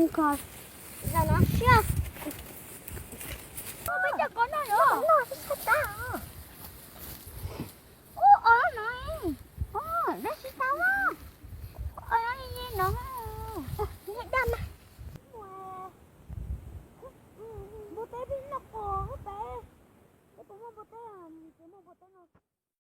Ko, zaum no siab. Peb coj ko noj yuav noj tab. Ub, os no. Os, dab tsi tau. Os no, no. Daj mas. Npua teb peb noj qos peb. Peb puas muaj npua teb? Tsis muaj npua teb no.